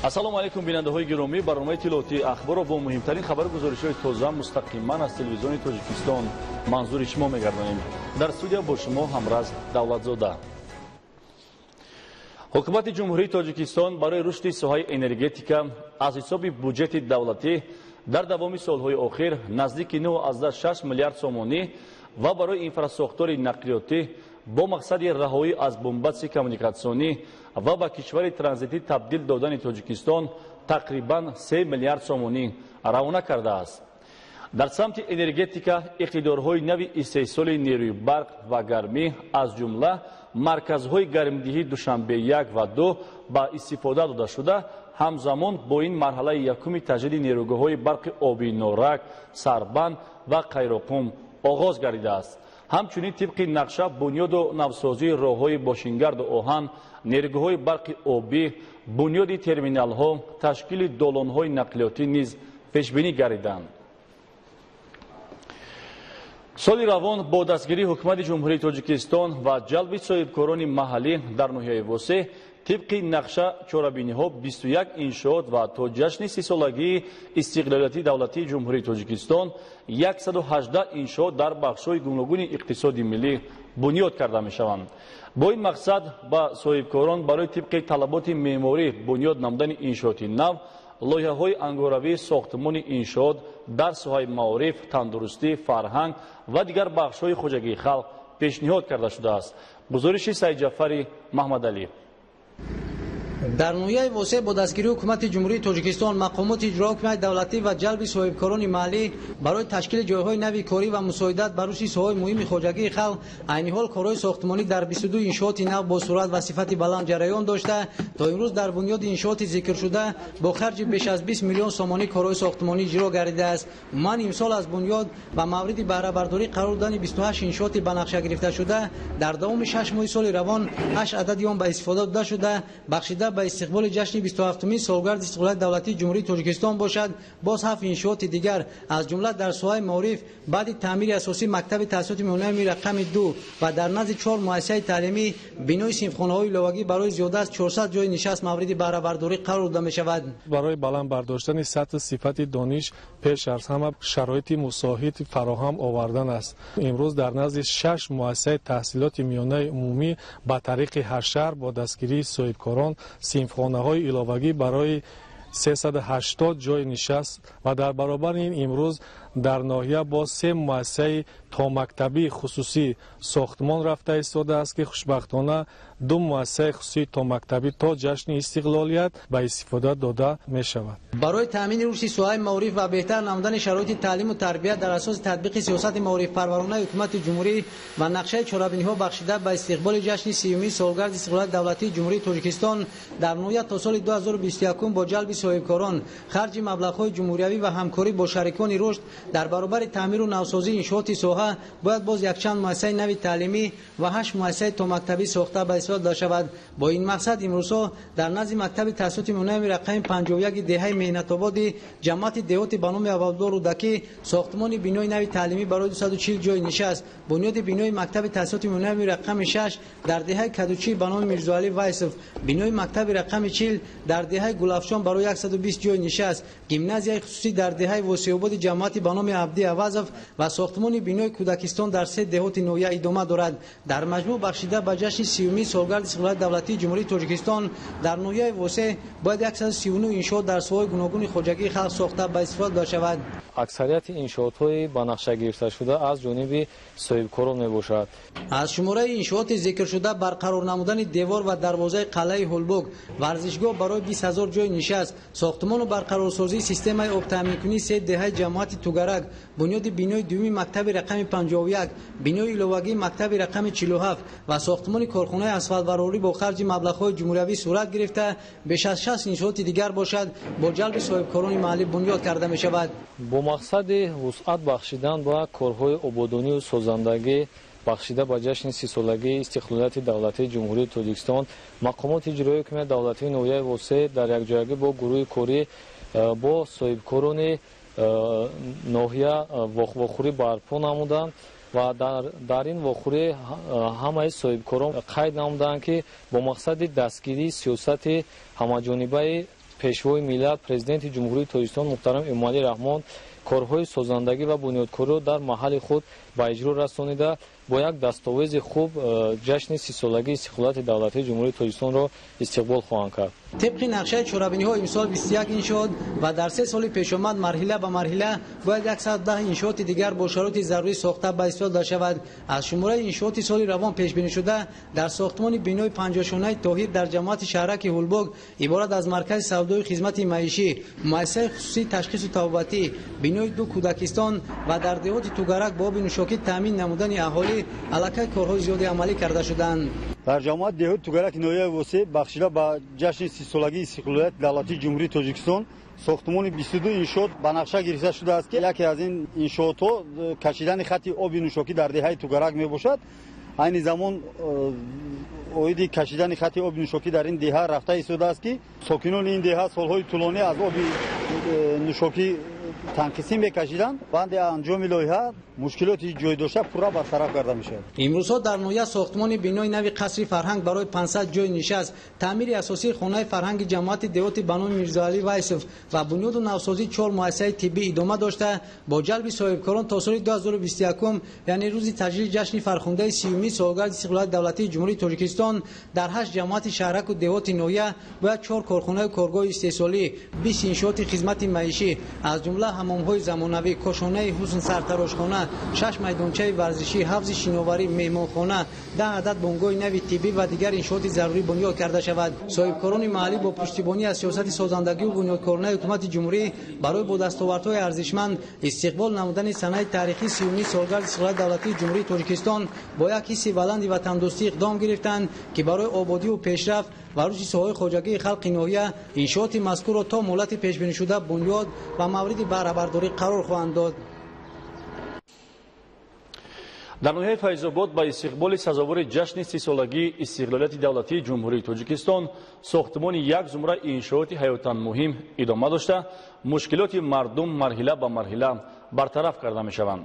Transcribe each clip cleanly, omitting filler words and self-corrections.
Ассалому алайкум, бинандаҳои гиромӣ. Барномаи иттилоотии Ахборро бо муҳимтарин хабару гузоришҳои тоза мустақиман аз телевизиони Тоҷикистон манзури шумо мегардонем. Дар студия бо шумо Ҳамраз Давлатзода. Ҳукумати Ҷумҳурии Тоҷикистон барои рушди соҳаи энергетика аз ҳисоби буҷети давлатӣ дар давоми солҳои охир наздики 9,6 миллиард сомонӣ ва барои инфрасохтори нақлиётӣ бо мақсади раҳоӣ аз бунбасти коммуникатсионӣ ва ба кишвари транзитӣ табдил додани Тоҷикистон тақрибан 3 миллиард сомонӣ равона кардааст. Дар самти энергетика иқтидорҳои нави истеҳсоли нерӯи барқ ва гармӣ, аз ҷумла марказҳои гармдиҳии Душанбе 1 ва 2 ба истифода дода шуда, ҳамзамон бо ин марҳалаи якуми таҷдиди нерӯгоҳҳои барқи обии Норак, Сарбанд ва Қайроқум оғоз гардидааст. Ҳамчунин тибқи нақша бунёду навсозии роҳҳои бошингарду оҳан, нерӯгоҳҳои барқи обӣ, бунёди терминалҳо, ташкили долонҳои нақлиётӣ низ пешбинӣ гардиданд. Соли равон бо дастгирии Ҳукумати Ҷумҳурии Тоҷикистон ва ҷалби соҳибкорони маҳаллӣ дар ноҳияи Восеъ тибқи нақша чорабиниҳо 21 иншоот ва то ҷашни 30-солагии истиқлолияти давлатии Ҷумҳурии Тоҷикистон 118 иншоот дар бахшҳои гуногуни иқтисоди миллӣ бунёд карда мешаванд. Бо ин мақсад ба соҳибкорон барои тибқи талаботи меъморӣ бунёд намудани иншооти нав, лоиҳаҳои ангоравии сохтмони иншоот дар соҳаи маориф, тандурустӣ, фарҳанг ва дигар бахшҳои хоҷагии халқ пешниҳод карда шудааст. Гузориши Сайдҷафари Маҳмадалӣ. Дар ноҳияи Восеъ бо дастгирии Ҳукумати Ҷумҳурии Тоҷикистон, мақомоти иҷрои ҳукумати давлатӣ ва ҷалби соҳибкорони маҳаллӣ барои ташкили ҷойҳои нави корӣ ва мусоидат ба рушди соҳаҳои муҳими хоҷагии халқ, айни ҳол корҳои сохтмонӣ дар 22 иншооти нав бо суръат ва сифати баланд ҷараён дошта, то имрӯз дар бунёди иншооти зикршуда бо харҷи беш аз 20 миллион сомонӣ корҳои сохтмонӣ иҷро гардидааст. Умуман имсол аз бунёд ба мавриди баҳрабардорӣ қарор додани 28 иншооти ба нақша гирифташуда дар давоми 6 моҳи соли равон 8 адади он ба истифода дода шуда, бахшида ба истиқболи ҷашни 27-умин солгарди истиқлолияти давлатии Ҷумҳурии Тоҷикистон бошад, боз 7 иншооти дигар, аз ҷумла дар соҳаи маориф баъди таъмири асосии мактаби таҳсилоти миёнаи рақами 2 ва дар назди 4 муассисаи таълимӣ бинои синфхонаҳои иловагӣ барои зиёда аз 400 ҷои нишаст мавриди баҳрабардорӣ қарор дода мешавад. Барои баланд бардоштани сатҳу сифати дониш пеш аз ҳама шароити мусоид фароҳам овардан аст. Имрӯз дар назди 6 муассисаи таҳсилоти миёнаи умумӣ ба тариқи ҳашар бо дастгирии соҳибкорон синфхонаҳои иловагӣ барои 380 ҷои нишаст ва дар баробари ин имрӯз дар ноҳия бо 3 муассисаи томактабии хусусӣ сохтмон рафта истодааст, ки хушбахтона 2 муассисаи хусусии томактабӣ то ҷашни истиқлолият ба истифода дода мешавад. Барои таъмини рушди соҳаи маориф ва беҳтар намудани шароити таълиму тарбия дар асоси татбиқи сиёсати маорифпарваронаи Ҳукумати Ҷумҳурӣ ва нақшаи чорабиниҳо бахшида ба истиқболи ҷашни 30-умин солгарди истиқлолияти давлатии Ҷумҳурии Тоҷикистон дар ноҳия то соли 2021 бо ҷалби соҳибкорон, харҷи маблағҳои ҷумҳуриявӣ ва ҳамкорӣ бо шарикони рушд дар баробари таъмиру навсозии иншооти соҳа бояд боз якчанд муассисаи нави таълимӣ ва 8 муассисаи томактабӣ сохта ба истифода дода шавад. Бо ин мақсад имрӯзҳо дар назди мактаби таҳсилоти миёнаи рақами 51 деҳаи Меҳнатободи ҷамоати деҳоти ба номи Абуабдулло Рӯдакӣ сохтмони бинои нави таълимӣ барои 240 ҷои нишаст, бунёди бинои мактаби таҳсилоти миёнаи рақами 6 дар деҳаи Кадучӣ ба номи Мирзоалӣ Вайсов, бинои мактаби рақами 40 дар деҳаи Гулафшон барои 120 ҷои нишаст, гимназияи хусусӣ дар деҳаи Восеъободи ҷамоати ба номи Абди Авазов ва сохтмони бинои кӯдакистон дар 3 деҳоти ноҳия идома дорад. Дар маҷмӯъ бахшида ба ҷашни 30-умин солгарди истиқлолияти давлатии Ҷумҳурии Тоҷикистон дар ноҳияи Восеъ бояд 139 иншоот дар соҳаҳои гуногуни хоҷагии халқ сохта ба истифода дода шавад. Аксарияти иншоотҳои ба нақша гирифташуда аз ҷониби соҳибкорон мебошад. Аз шумораи иншооти зикршуда барқарор намудани девор ва дарвозаи қалъаи Ҳулбук, варзишгоҳ барои 20 ҳазор ҷои нишаст, сохтмону барқарорсозии системаи обтаъминкунии 3 деҳаи ҷамоати Тугарак, бунёди бинои дуюми мактаби рақами 51, бинои иловагии мактаби рақами 47 ва сохтмони корхонаи асфалтбарорӣ бо харҷи маблағҳои ҷумҳуриявӣ сурат гирифта, беш аз 60 иншооти дигар бошад бо ҷалби соҳибкорони маҳаллӣ бунёд карда мешавад. Бо мақсади вусъат бахшидан ба корҳои ободонию созандагӣ бахшида ба ҷашни 30-солагии истиқлолияти давлатии Ҷумҳурии Тоҷикистон, мақомоти иҷроии ҳукумати давлатии ноҳияи Восеъ дар якҷоягӣ бо гурӯҳи корӣ бо соҳибкорони ноҳия вохӯрӣ барпо намуданд ва дар ин вохӯрӣ ҳамаи соҳибкорон қайд намуданд, ки бо мақсади дастгирии сиёсати ҳамаҷонибаи Пешвои миллат, Президенти Ҷумҳурии Тоҷикистон муҳтарам Эмомалӣ Раҳмон корҳои созандагӣ ва бунёдкориро дар маҳалли худ ба иҷро расонида, бо як дастовези хуб ҷашни 30-солагии истиқлолияти давлатии Ҷумҳурии Тоҷикистонро истиқбол хоҳанд кард. Тибқи нақшаи чорабиниҳо имсол 21 иншоот ва дар 3 соли пешомад марҳила ба марҳила бояд 110 иншооти дигар бо шароити зарурӣ сохта ба истифода шавад. Аз шумораи иншооти соли равон пешбинӣ шуда дар сохтмони бинои 50-шонаи Тоҳир дар ҷамоати шаҳраки Ҳулбок иборат аз маркази савдои хизмати маишӣ, муассисаи хусусии ташхису табобатӣ, бинои 2 кӯдакистон ва дар деҳоти Тугарак бо оби нӯшокӣ таъмин намудани аҳолӣ аллакай корҳои зиёде амалӣ карда шуданд. Дар ҷамоати деҳоти Тугарак ноҳияи Восеъ бахшида ба ҷашни 30-солагии истиқлолияти давлатии Ҷумҳурии Тоҷикистон сохтмони 22 иншоот ба нақша гирифта шудааст, ки яке аз ин иншоотҳо кашидани хати оби нӯшокӣ дар деҳаи Тугарак мебошад. Айни замон оиди кашидани хати оби нӯшокӣ дар ин деҳа рафта истодааст, ки сокинони ин деҳа солҳои тӯлонӣ аз оби нӯшокӣ танқисӣ мекашиданд. Банди анҷоми лоиҳа мушкилоти ҷой дошта пурра бартараф карда мешавад. Имрӯзҳо дар ноҳия сохтмони бинои нави қасри фарҳанг барои 500 ҷойи нишаст, таъмири асосии хонаи фарҳанги ҷамоати деҳоти ба номи Мирзоалӣ Вайсов ва бунёду навсозии 4 муассисаи тиббӣ идома дошта, бо ҷалби соҳибкорон то соли 2021, яъне рӯзи таҷлили ҷашни фархундаи 30-юми солгарди истиқлолияти давлатии Ҷумҳурии Тоҷикистон дар 8 ҷамоати шаҳраку деҳоти ноҳия бояд 4 корхонаю коргоҳи истеҳсолӣ, 20 иншооти хизмати маишӣ, аз ҷумла ҳамомҳои замонавӣ, кошонаи ҳусн, сартарошхона, 6 майдончаи варзишӣ, ҳавзи шиноварӣ, меҳмонхона, 10 адад бунгоҳи нави тиббӣ ва дигар иншооти зарурӣ бунёд карда шавад. Соҳибкорони маҳаллӣ бо пуштибонӣ аз сиёсати созандагию бунёдкоронаи ҳукумати ҷумҳурӣ барои бо дастовардҳои арзишманд истиқбол намудани санаи таърихии 30-юми солгарди истиқлолияти давлатии Ҷумҳурии Тоҷикистон бо як ҳисси баланди ватандӯстӣ иқдом гирифтанд, ки барои ободию пешрафт ва рушди соҳаҳои хоҷагии халқи ноҳия иншооти мазкурро то муҳлати пешбинишуда бунёд ва мавриди баҳрабардорӣ қарор хоҳанд дод. Дар ноҳияи Файзобод ба истиқболи сазовори ҷашни 30-солагии истиқлолияти давлатии Ҷумҳурии Тоҷикистон сохтмони як зумра иншооти ҳаётан муҳим идома дошта, мушкилоти мардум марҳила ба марҳила бартараф карда мешаванд.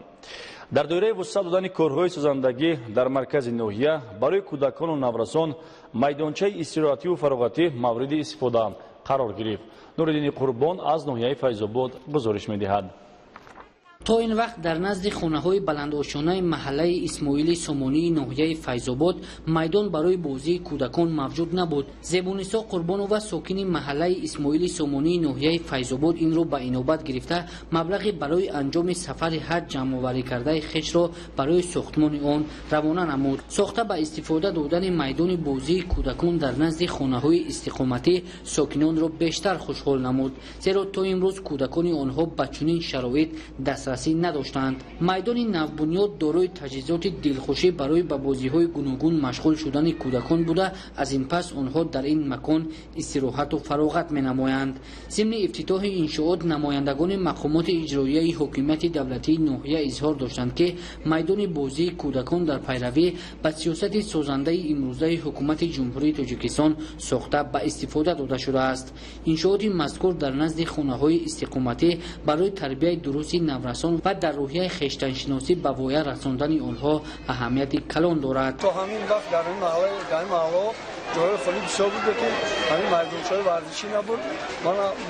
Дар доираи вусъат додани корҳои созандагӣ дар маркази ноҳия барои кӯдакону наврасон майдончаи истироҳативу фароғатӣ мавриди истифода қарор гирифт. Нуриддини Қурбон аз ноҳияи Файзобод гузориш медиҳад. То ин вақт дар назди хонаҳои баландошонаи маҳаллаи Исмоили Сомонии ноҳияи Файзобод майдон барои бозии кӯдакон мавҷуд набуд. Зебунисо Қурбонова, сокини маҳаллаи Исмоили Сомонии ноҳияи Файзобод, инро ба инобат гирифта маблағи барои анҷоми сафари ҳаҷ ҷамъоварӣ кардаи хешро барои сохтмони он равона намуд. Сохта ба истифода додани майдони бозии кӯдакон дар назди хонаҳои истиқоматӣ сокинонро бештар хушҳол намуд, зеро то имрӯз кӯдакони онҳо ба чунин шароит дастрасӣ надоштанд. Майдони навбунёд дорои таҷҳизоти дилхушӣ барои ба бозиҳои гуногун машғул шудани кӯдакон буда, аз ин пас онҳо дар ин макон истироҳату фароғат менамоянд. Зимни ифтитоҳи иншоот намояндагони мақомоти иҷроияи ҳокимияти давлатии ноҳия изҳор доштанд, ки майдони бозии кӯдакон дар пайравӣ ба сиёсати созандаи имрӯзаи ҳукумати Ҷумҳурии Тоҷикистон сохта ба истифода дода шудааст. Иншооти мазкур дар назди хонаҳои истиқоматӣ барои тарбияи дурусти наврасон ва дар рӯҳияи хештаншиносӣ ба воя расондани онҳо аҳамияти калон дорад. То ҳамин вақт дар ин маҳаллаҳо ҷойҳои холӣ бисёр буд, ки ҳамин майдончаҳои варзишӣ набуд.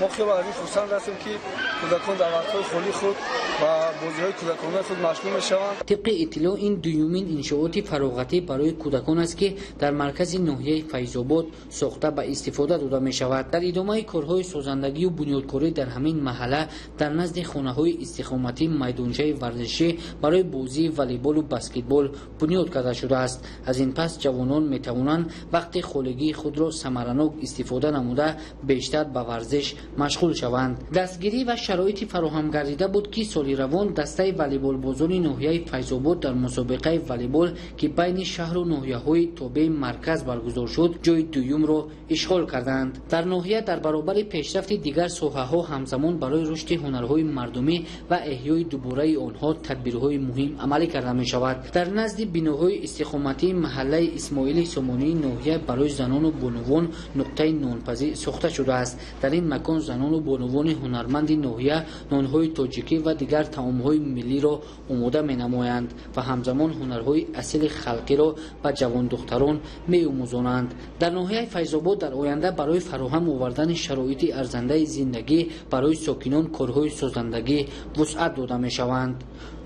Мо хеле аз ин хурсанд ҳастем, ки кӯдакон дар вақтҳои холии худ ва бозиҳои кӯдаконаи худ машғул мешаванд. Тибқи иттилоъ, ин дуюмин иншооти фароғатӣ барои кӯдакон аст, ки дар маркази ноҳияи Файзобод сохта ба истифода дода мешавад. Дар идомаи корҳои созандагию бунёдкорӣ дар ҳамин маҳалла дар назди хонаҳои истиқоматӣ майдончаи варзишӣ барои бозии волейболу баскетбол бунёд карда шудааст. Аз ин пас ҷавонон метавонанд вақти холигии худро самаранок истифода намуда бештар ба варзиш машғул шаванд. Дастгирӣ ва шароити фароҳам гардида буд, ки соли равон дастаи волейболбозони ноҳияи Файзобод дар мусобиқаи волейбол, ки байни шаҳру ноҳияҳои тобеи марказ баргузор шуд, ҷойи дуюмро ишғол карданд. Дар ноҳия дар баробари пешрафти дигар соҳаҳо ҳамзамон барои рушди ҳунарҳои мардумӣ ва эҳёи дубораи онҳо тадбирҳои муҳим амалӣ карда мешавад. Дар назди биноҳои истиқоматии маҳаллаи Исмоили Сомонии ноҳия барои барои занону бонувон нуқтаи нонпазӣ сохта шудааст. Дар ин макон занону бонувони ҳунарманди ноҳия нонҳои тоҷикӣ ва дигар таомҳои миллиро омода менамоянд ва ҳамзамон ҳунарҳои асили халқиро ба ҷавондухтарон меомӯзонанд. Дар ноҳияи Файзобод дар оянда барои фароҳам овардани шароити арзандаи зиндагӣ барои сокинон корҳои созандагӣ вусъат дода мешаванд.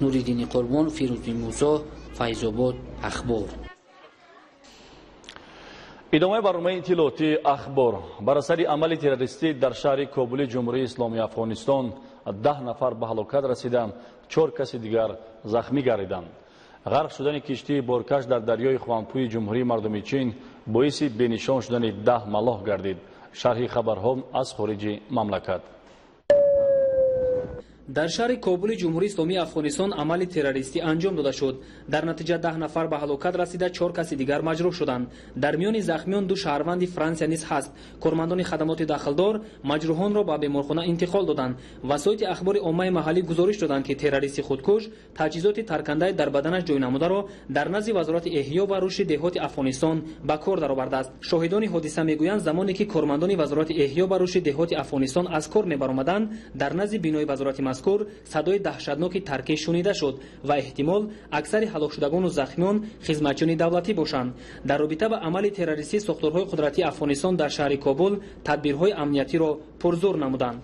Нуриддини Қурбон, Фирӯзи Мусо, Файзобод, Ахбор. Идомаи барномаи иттилоотии Ахбор. Бар асари амали террористӣ дар шаҳри Кобули Ҷумҳурии Исломии Афғонистон 10 нафар ба ҳалокат расиданд, 4 каси дигар захмӣ гардиданд. Ғарқ шудани киштии боркаш дар дарёи Хуанпуи Ҷумҳурии Мардумии Чин боиси бенишон шудани 10 малоҳ гардид. Шарҳи хабарҳо аз хориҷи мамлакат. Дар шаҳри Кобули Ҷумҳурии Исломии Афғонистон амали террористӣ анҷом дода шуд. Дар натиҷа 10 нафар ба ҳалокат расида, 4 каси дигар маҷрӯҳ шуданд. Дар миёни захмиён 2 шаҳрванди Франсия низ ҳаст. Кормандони хадамоти дахлдор маҷрӯҳонро ба беморхона интиқол доданд. Васоити ахбори оммаи маҳаллӣ гузориш доданд, ки террористи худкуш таҷҳизоти таркандаи дар баданаш ҷой намударо дар назди Вазорати эҳё ва рушди деҳоти Афғонистон ба кор даровардааст. Шоҳидони ҳодиса мегӯянд, замоне ки кормандони Вазорати эҳё ва рушди деҳоти Афғонистон аз кор мебаромаданд, дар назди бинои вазорати мазкур садои даҳшатноки таркиш шунида шуд ва эҳтимол аксари ҳалокшудагону захмиён хизматчиёни давлатӣ бошанд. Дар робита ба амали террористӣ сохторҳои қудратии Афғонистон дар шаҳри Кобул тадбирҳои амниятиро пурзӯр намуданд.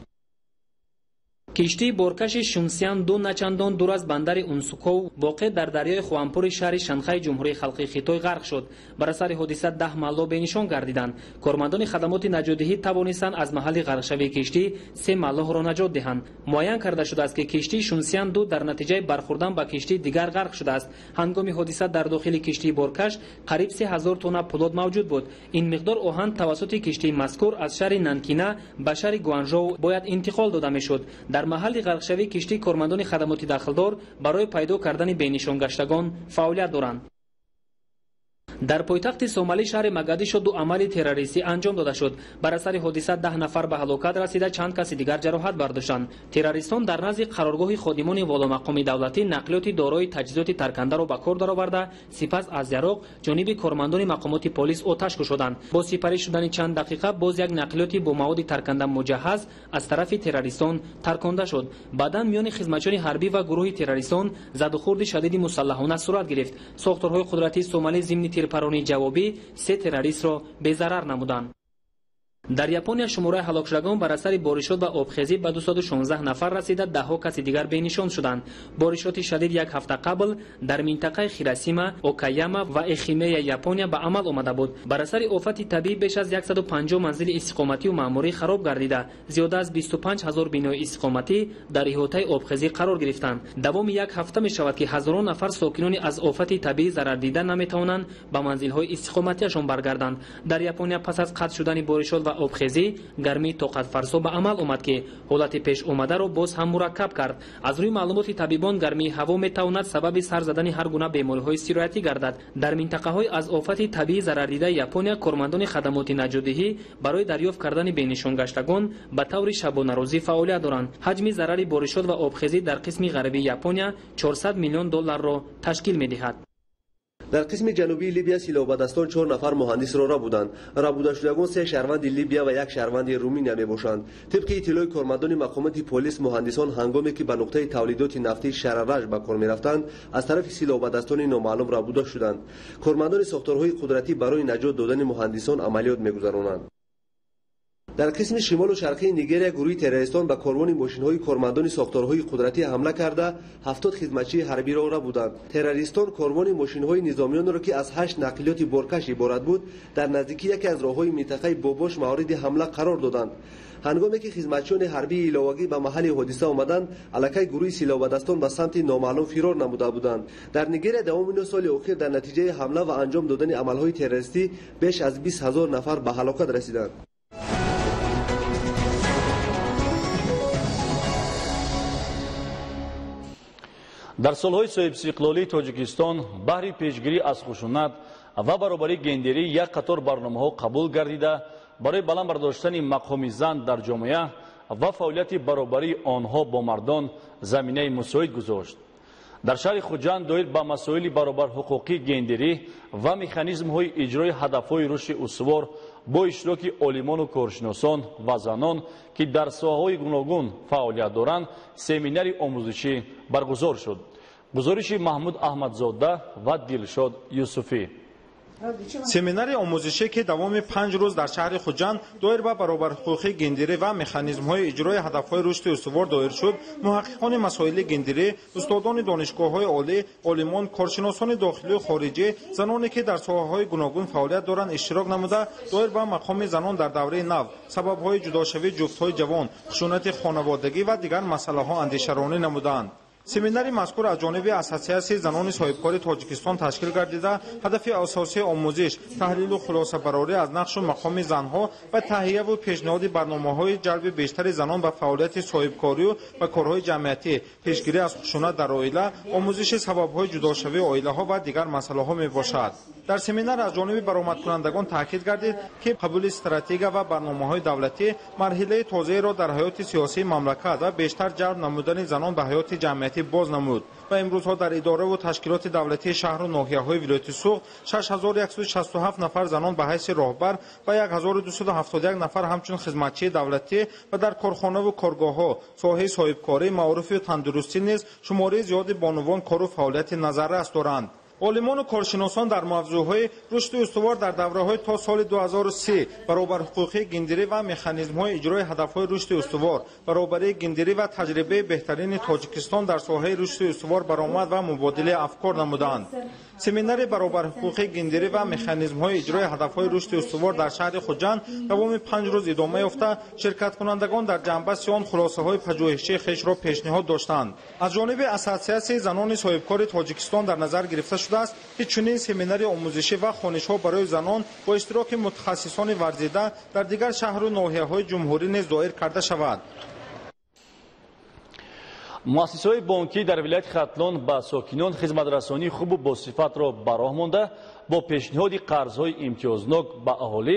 Киштии боркаши Шунсян 2 начандон дур аз бандари Унсуков воқеъ дар дарёи Хуанпури шаҳри Шанхай Ҷумҳурии Халқии Хитой ғарқ шуд. Бар асари ҳодиса 10 маллоҳ бенишон гардиданд. Кормандони хадамоти наҷотдиҳӣ тавонистанд аз маҳалли ғарқшавии киштӣ 3 маллоҳро наҷот диҳанд. Муайян карда шудааст, ки киштии Шунсян 2 дар натиҷаи бархӯрдан ба киштии дигар ғарқ шудааст. Ҳангоми ҳодиса дар дохили киштии боркаш қариб 3000 тонна пулод мавҷуд буд. Ин миқдор оҳан тавассути киштии мазкур аз шаҳри Нанкина ба шаҳри Гуанжоу бояд интиқол дода мешуд. Дар маҳалли ғарқшавии киштӣ кормандони хадамоти дахлдор барои пайдо кардани бенишонгаштагон фаъолият доранд. Дар пойтахти Сомалӣ шаҳри Магадишо 2 амали террористӣ анҷом дода шуд. Бар асари ҳодиса 10 нафар ба ҳалокат расида, чанд каси дигар ҷароҳат бардоштанд. Террористон дар назди қароргоҳи ходимони воломақоми давлатӣ нақлиёти дорои таҷҳизоти таркандаро ба кор дароварда, сипас аз яроқ ҷониби кормандони мақомоти полис оташ кушоданд. Бо сипарӣ шудани чанд дақиқа боз як нақлиёти бо маводи тарканда муҷаҳҳаз аз тарафи террористон тарконда шуд. Баъдан миёни хизматчиёни ҳарбӣ ва гурӯҳи террористон задухӯрди шадиди мусаллаҳона сурат гирифт. Сохторҳои қудратии Сомалӣ зимни тирпаронии ҷавобӣ 3 террористро безарар намуданд. Дар Япония шумораи ҳалокшудагон бар асари боришот ва обхезӣ ба 216 нафар расида, даҳҳо каси дигар бенишон шуданд. Боришоти шадид як ҳафта қабл дар минтақаи Хиросима, Окаяма ва Эхимея Япония ба амал омада буд. Бар асари офати табиӣ беш аз 150 манзили истиқоматию маъмурӣ хароб гардида, зиёда аз 25 ҳазор бинои истиқоматӣ дар иҳотаи обхезӣ қарор гирифтанд. Давоми як ҳафта мешавад, ки ҳазорон нафар сокинони аз офати табиӣ зарардида наметавонанд ба манзилҳои истиқоматиашон баргарданд. Дар Япония пас аз қатъ шудани боришот ва обхезӣ гармии тоқатфарсо ба амал омад, ки ҳолати пеш омадаро боз ҳам мураккаб кард. Аз рӯи маълумоти табибон гармии ҳаво метавонад сабаби сар задани ҳар гуна бемориҳои сироятӣ гардад. Дар минтақаҳои аз офати табиӣ зарардидаи Япония кормандони хадамоти наҷотдиҳӣ барои дарёфт кардани бенишонгаштагон ба таври шабонарӯзӣ фаъолият доранд. Ҳаҷми зарари боришот ва обхезӣ дар қисми ғарбии Япония 400 миллион долларро ташкил медиҳад. Дар қисми ҷанубии Либия силоҳбадастон 4 нафар муҳандисро рабуданд. Рабудашудагон 3 шаҳрванди Либия ва 1 шаҳрванди Руминия мебошанд. Тибқи иттилои кормандони мақомоти полис, муҳандисон ҳангоме ки ба нуқтаи тавлидоти нафтии Шарараж ба кор мерафтанд, аз тарафи силоҳбадастони номаълум рабуда шуданд. Кормандони сохторҳои қудратӣ барои наҷот додани муҳандисон амалиёт мегузаронанд. Дар қисми шимолу шарқии Нигерия гурӯҳи террористон ба корвони мошинҳои кормандони сохторҳои қудратӣ ҳамла карда, 70 хизматчии ҳарбиро рабуданд. Террористон корвони мошинҳои низомиёнро, ки аз 8 нақлиёти боркаш иборат буд, дар наздикии яке аз роҳҳои минтақаи Бобош мавриди ҳамла қарор доданд. Ҳангоме ки хизматчиёни ҳарбии иловагӣ ба маҳалли ҳодиса омаданд, аллакай гурӯҳи силоҳбадастон ба самти номаълум фирор намуда буданд. Дар Нигерия давоми 9 соли охир дар натиҷаи ҳамла ва анҷом додани амалҳои террористӣ беш аз 20 ҳазор нафар ба ҳалокат расиданд. Дар солҳои соҳибистиқлолии Тоҷикистон баҳри пешгирӣ аз хушунат ва баробарии гендерӣ як қатор барномаҳо қабул гардида, барои баланд бардоштани мақоми зан дар ҷомеа ва фаъолияти баробарии онҳо бо мардон заминаи мусоид гузошт. Дар шаҳри Хуҷанд доир ба масоили баробарҳуқуқии гендерӣ ва механизмҳои иҷрои ҳадафҳои рушди устувор бо иштироки олимону коршиносон ва занон, ки дар соҳаҳои гуногун фаъолият доранд, семинари омӯзишӣ баргузор шуд. Гузориши Маҳмуд Аҳмадзода ва Дилшод Юсуфӣ. Семинари омӯзишӣ, ки давоми 5 рӯз дар шаҳри Хуҷанд доир ба баробарҳуқуқии гендерӣ ва механизмҳои иҷрои ҳадафҳои рушди устувор доир шуд, муҳаққиқони масоили гендерӣ, устодони донишгоҳҳои олӣ, олимон, коршиносони дохилию хориҷӣ, заноне ки дар соҳаҳои гуногун фаъолият доранд, иштирок намуда, доир ба мақоми занон дар давраи нав, сабабҳои ҷудошавии ҷуфтҳои ҷавон, хушунати хонаводагӣ ва дигар масъалаҳо андешаронӣ намуданд. Семинари мазкур аз ҷониби Ассотсиатсияи занони соҳибкори Тоҷикистон ташкил гардида, ҳадафи асосии омӯзиш, таҳлилу хулосабарорӣ аз нақшу мақоми занҳо ва таҳияву пешниҳоди барномаҳои ҷалби бештари занон ба фаъолияти соҳибкорию ва корҳои ҷамъиятӣ, пешгирӣ аз хушунат дар оила, омӯзиши сабабҳои ҷудошавии оилаҳо ва дигар масъалаҳо мебошад. Дар семинар аз ҷониби баромадкунандагон таъкид гардид, ки қабули стратегия ва барномаҳои давлатӣ марҳилаи тозаеро дар ҳаёти сиёсии мамлакат ва бештар ҷалб намудани занон ба ҳаёти ҷамъиятӣ боз намуд ва имрӯзҳо дар идораву ташкилоти давлатии шаҳру ноҳияҳои вилояти Суғд 6167 нафар занон ба ҳайси роҳбар ва 1271 нафар ҳамчун хизматчии давлатӣ ва дар корхонаву коргоҳҳо, соҳаи соҳибкорӣ, маорифу тандурустӣ низ шумораи зиёди бонувон кору фаъолияти назаррас доранд. Олимону коршиносон дар мавзӯъҳои рушди устувор дар давраҳои то соли 2030, баробарҳуқуқии гендерӣ ва механизмҳои иҷрои ҳадафҳои рушди устувор, баробарии гендерӣ ва таҷрибаи беҳтарини Тоҷикистон дар соҳаи рушди устувор баромад ва мубодилаи афкор намуданд. Семинари баробарҳуқуқии гендерӣ ва механизмҳои иҷрои ҳадафҳои рушди устувор дар шаҳри Хуҷанд давоми 5 рӯз идома ёфта, ширкаткунандагон дар ҷанбаси он хулосаҳои пажӯҳишии хешро пешниҳод доштанд. Аз ҷониби Ассотсиатсияи занони соҳибкори Тоҷикистон дар назар гирифта шудааст, ки чунин семинари омӯзишӣ ва хонишҳо барои занон бо иштироки мутахассисони варзида дар дигар шаҳру ноҳияҳои ҷумҳурӣ низ доир карда шавад. Муассисаҳои бонкӣ дар вилояти Хатлон ба сокинон хизматрасонии хубу босифатро ба роҳ монда, бо пешниҳоди қарзҳои имтиёзнок ба аҳолӣ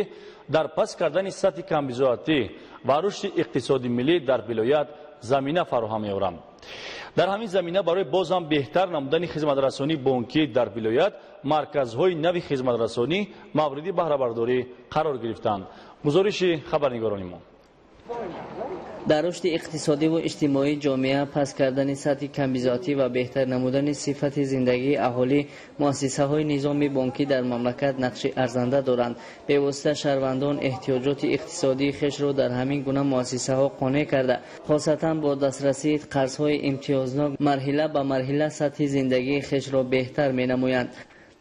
дар паст кардани сатҳи камбизоатӣ ва рушди иқтисоди миллӣ дар вилоят замина фароҳам меоранд. Дар ҳамин замина барои боз ҳам беҳтар намудани хизматрасонии бонкӣ дар вилоят марказҳои нави хизматрасонӣ мавриди баҳрабардорӣ қарор гирифтанд. Гузориши хабарнигорони мо. Дар рушди иқтисодиву иҷтимоии ҷомеа, паст кардани сатҳи камбизоатӣ ва беҳтар намудани сифати зиндагии аҳолӣ, муассисаҳои низоми бонкӣ дар мамлакат нақши арзанда доранд. Бевосита шаҳрвандон эҳтиёҷоти иқтисодии хешро дар ҳамин гуна муассисаҳо қонеъ карда, хосатан бо дастрасии қарзҳои имтиёзнок марҳила ба марҳила сатҳи зиндагии хешро беҳтар менамоянд.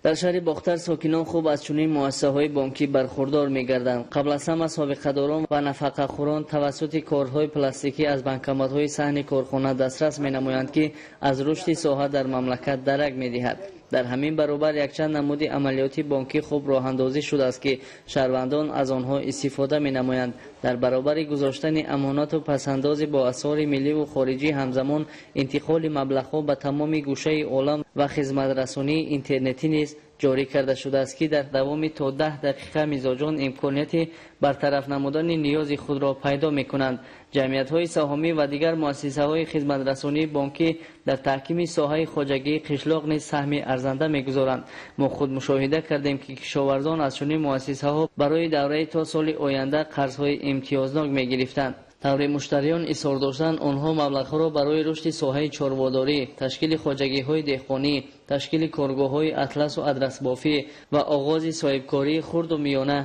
Дар шаҳри Бохтар сокинон хуб аз чунин муассисаҳои бонкӣ бархурдор мегарданд. Қабл аз ҳама собиқадорон ва нафақахӯрон тавассути кортҳои пластикӣ аз банкоматҳои саҳни корхона дастрас менамоянд, ки аз рушди соҳа дар мамлакат дарак медиҳад. Дар ҳамин баробар якчанд намуди амалиёти бонкӣ хуб роҳандозӣ шудааст, ки шаҳрвандон аз онҳо истифода менамоянд. Дар баробари гузоштани амонату пасандози бо асъори милливу хориҷӣ, ҳамзамон интиқоли маблағҳо ба тамоми гӯшаи олам ва хизматрасонии интернетӣ низ ҷорӣ карда шудааст, ки дар давоми то 10 дақиқа мизоҷон имконияти бартараф намудани ниёзи худро пайдо мекунанд. Ҷамъиятҳои саҳомӣ ва дигар муассисаҳои хизматрасонии бонкӣ дар таҳкими соҳаи хоҷагии қишлоқ низ саҳми арзанда мегузоранд. Мо худ мушоҳида кардем, ки кишоварзон аз чунин муассисаҳо барои давраи то соли оянда қарзҳои имтиёзнок мегирифтанд. Таври муштариён изҳор доштанд, онҳо маблағҳоро барои рушди соҳаи чорводорӣ, ташкили хоҷагиҳои деҳқонӣ, ташкили коргоҳҳои атласу адрасбофӣ ва оғози соҳибкории хурду миёна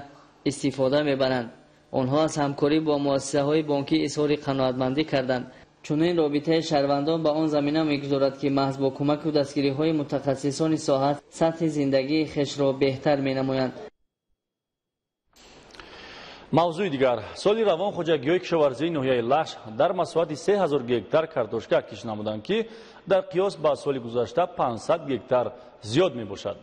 истифода мебаранд. Онҳо аз ҳамкорӣ бо муассисаҳои бонкӣ изҳори қаноатмандӣ карданд. Чунин робитаи шаҳрвандон ба он замина мегузорад, ки маҳз бо кӯмаку дастгириҳои мутахассисони соҳа сатҳи зиндагии хешро беҳтар менамоянд. Мавзӯи дигар. Соли равон хоҷагиҳои кишоварзии ноҳияи Лахш дар масоҳати 3000 гектар картошка кишт намуданд, ки дар қиёс ба соли гузашта 500 гектар зиёд мебошад.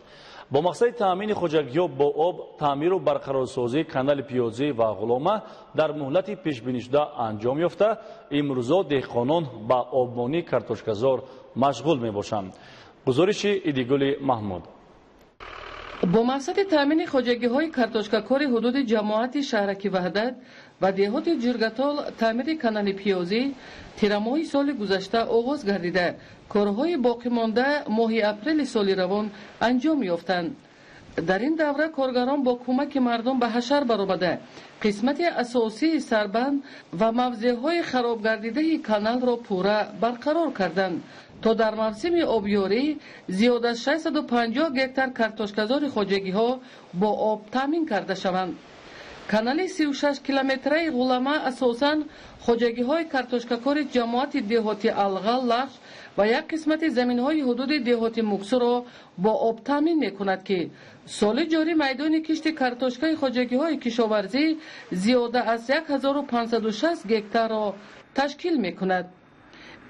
Бо мақсади таъмини хоҷагиҳо бо об, таъмиру барқарорсозии канали Пиёзӣ ва Ғулома дар муҳлати пешбинишуда анҷом ёфта, имрӯзо деҳқонон ба обмонии картошказор машғул мебошанд. Гузориши Идигули Маҳмуд. Бо мақсади таъмини хоҷагиҳои картошкакори ҳудуди ҷамоати шаҳраки Ваҳдат ва деҳоти Ҷиргатол таъмири канали Пиёзӣ тирамоҳи соли гузашта оғоз гардида, корҳои боқимонда моҳи апрели соли равон анҷом ёфтанд. Дар ин давра коргарон бо кӯмаки мардум ба ҳашар баромада, қисмати асосии сарбанд ва мавзеъҳои харобгардидаи каналро пурра барқарор карданд, то дар мавсими обёрӣ зиёд аз 650 гектар картошказори хоҷагиҳо бо об таъмин карда шаванд. Канали 36 километраи Ғулама асосан хоҷагиҳои картошкакори ҷамоати деҳоти Алға, Лахш ва як қисмати заминҳои ҳудуди деҳоти Муксуро бо об таъмин мекунад, ки соли ҷорӣ майдони кишти картошкаи хоҷагиҳои кишоварзӣ зиёда аз 1560 гектарро ташкил мекунад.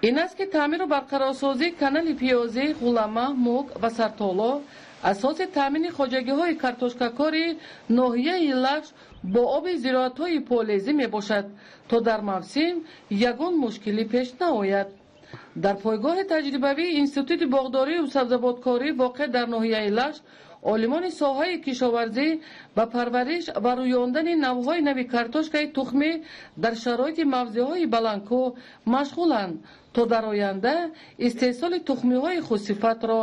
Ин аст, ки таъмиру барқарорсозии канали Пиёзӣ, Ғулама, Мук ва Сартоло асоси таъмини хоҷагиҳои картошкакори ноҳияи Лахш бо оби зироатҳои полезӣ мебошад, то дар мавсим ягон мушкилӣ пеш наояд. Дар пойгоҳи таҷрибавии Институти боғдорию сабзавоткорӣ воқеъ дар ноҳияи Лахш олимони соҳаи кишоварзӣ ба парвариш ва рӯёндани навъҳои нави картошкаи тухмӣ дар шароити мавзеъҳои баландкӯҳ машғуланд, то дар оянда истеҳсоли тухмиҳои хусифатро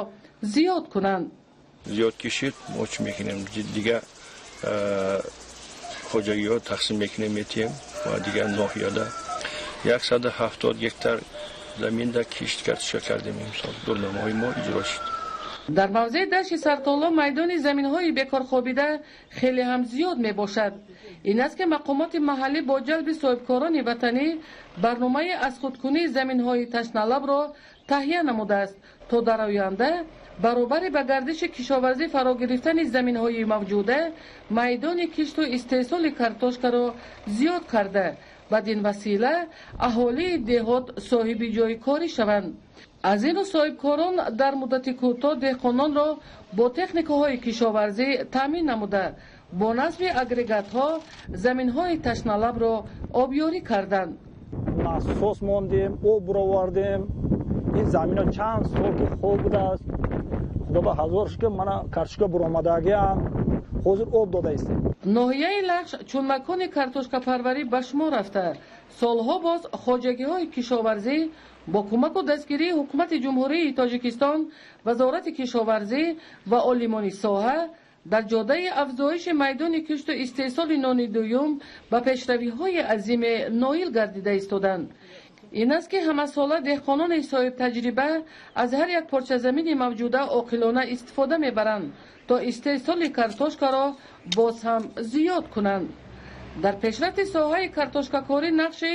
зиёд кунанд. Зиёд кишид мо чӣ мекунем, дигар хоҷагиҳо тақсим мекунем, метиҳем ва дигар ноҳияда 170 гектар заминда кишт картошка кардем. Имсол дурнамоҳои мо иҷро шуд. Дар мавзеи дашти Сартоло майдони заминҳои бекорхобида хеле ҳам зиёд мебошад. Ин аст, ки мақомоти маҳаллӣ бо ҷалби соҳибкорони ватанӣ барномаи аз худкунии заминҳои ташналабро таҳия намудааст, то дар оянда баробари ба гардиши кишоварзӣ фаро гирифтани заминҳои мавҷуда майдони кишту истеҳсоли картошкаро зиёд карда, бадин васила аҳолии деҳот соҳиби ҷойи корӣ шаванд. Аз ин рӯ соҳибкорон дар муддати кӯтоҳ деҳқононро бо техникаҳои кишоварзӣ таъмин намуда, бо насби агрегатҳо заминҳои ташналабро обёрӣ карданд. Насос мондем, об буровардем. Ин замино чанд сол ки хоб будааст. Худо ба ҳазор шукр, мана картошка буромадагиам, ҳозир об дода истем. Ноҳияи Лахш чун макони картошкапарварӣ ба шумор рафта, солҳо боз хоҷагиҳои кишоварзӣ бо кӯмаку дастгирии Ҳукумати Ҷумҳурии Тоҷикистон, Вазорати кишоварзӣ ва олимони соҳа дар ҷодаи афзоиши майдони кишту истеҳсоли нони дуюм ба пешравиҳои азиме ноил гардида истоданд. Ин аст, ки ҳамасола деҳқонони соҳибтаҷриба аз ҳар як порчазамини мавҷуда оқилона истифода мебаранд, то истеҳсоли картошкаро боз ҳам зиёд кунанд. Дар пешрафти соҳаи картошкакорӣ нақши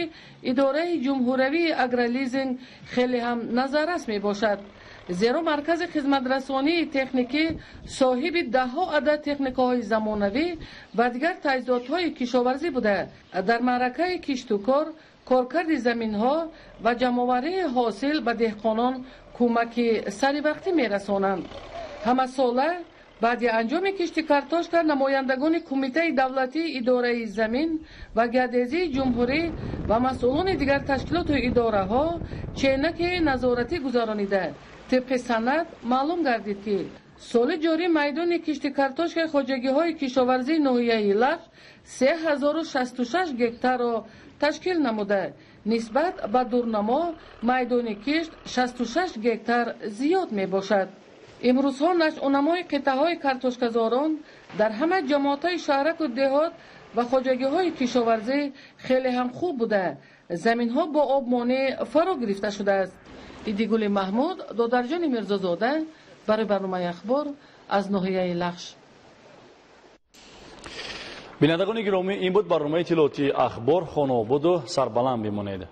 Идораи ҷумҳуравии агролизинг хеле ҳам назаррас мебошад, зеро маркази хизматрасонии техникӣ соҳиби даҳҳо адад техникаҳои замонавӣ ва дигар таҷҳизотҳои кишоварзӣ буда, дар маъракаи киштукор, коркарди заминҳо ва ҷамъоварии ҳосил ба деҳқонон кӯмаки саривақтӣ мерасонанд. Ҳамасола баъди анҷоми кишти картошка намояндагони Кумитаи давлатии идораи замин ва геодезии ҷумҳурӣ ва масъулони дигар ташкилоту идораҳо ченаки назоратӣ гузаронида, тибқи санад маълум гардид, ки соли ҷорӣ майдони кишти картошкаи хоҷагиҳои кишоварзии ноҳияи Лахш 3066 гектарро ташкил намуда, нисбат ба дурнамо майдони кишт 66 гектар зиёд мебошад. Имрӯзҳо нашъунамои қитъаҳои картошказорон дар ҳама ҷамоатҳои шаҳраку деҳот ва хоҷагиҳои кишоварзӣ хеле ҳам хуб буда, заминҳо бо обмонӣ фаро гирифта шудааст. Идигули Маҳмуд, Додарҷони Мирзозода барои барномаи Ахбор аз ноҳияи Лахш. Бинандагони гиромӣ, ин буд барномаи иттилоотии Ахбор. Хонаободу сарбаланд бимонед.